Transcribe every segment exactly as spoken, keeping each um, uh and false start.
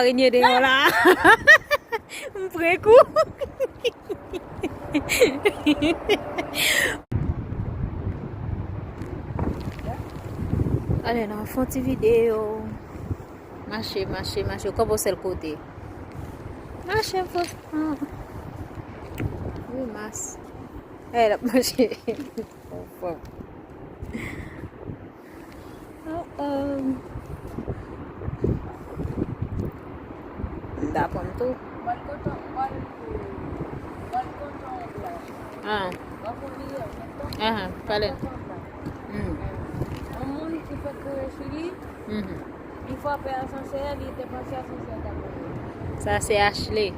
Arenye deyò la. M pran kou. Ale, nou fè yon ti videyo. Mache, mache, mache. Ou kanpe yon sèl kote. Mache, fò. Ah. Grimas. E, l ap mache. Oh, oh. M ta pran tou. Ah. Ah, pale. Hmm. Yon moun ki fèk rive sou li, mhm, li frape asansè a, li te panse asansè a t ap mouri. Sa se Ashley.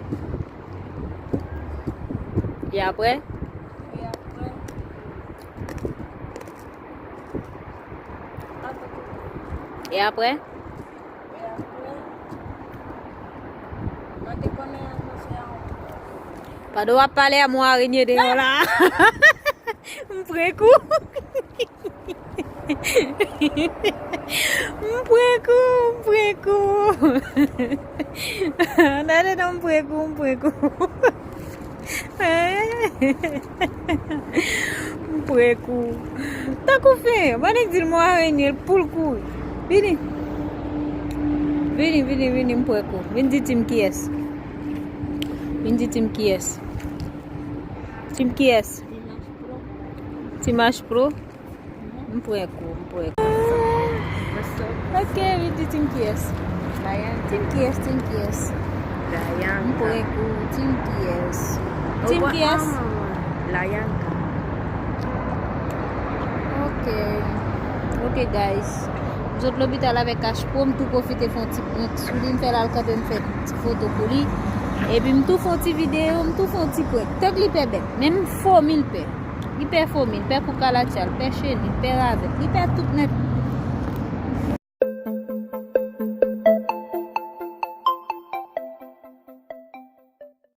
E apre? E apre? E apre? E apre? Mwen te konnen asansè a. Pandan w ap pale a, m wè arenye deyò la. M pran kou. M pran kou, m pran kou. Gade non, m pran kou, m pran kou. M pran kou. Tankou fen, mande di l mwen arenye, l pou l kouri. Vini. Vini, vini, vini, m pran kou. Vin di Tim kiyès. Vin di Tim kiyès. Tim kiyès. Tim H Pro. M pran kou, m pran kou. Ok, li di Tim kiyès? Tim kiyès, Tim kiyès? M pran kou, Tim kiyès? Tim kiyès? Ok. Ok, guys. M sot lopital avèk Cash Pro, m tou pwofite fè yon ti prank sou li, m fè l al kanpe, m fè ti foto pou li. Epi m tou fè yon ti videyo, m tou fè yon ti prank. Tank li pè bèt, men m fomi l pè. Li pè fomi, li pè kou kalatcha, li pè cheni, li pè ravèt, li pè tout nèt.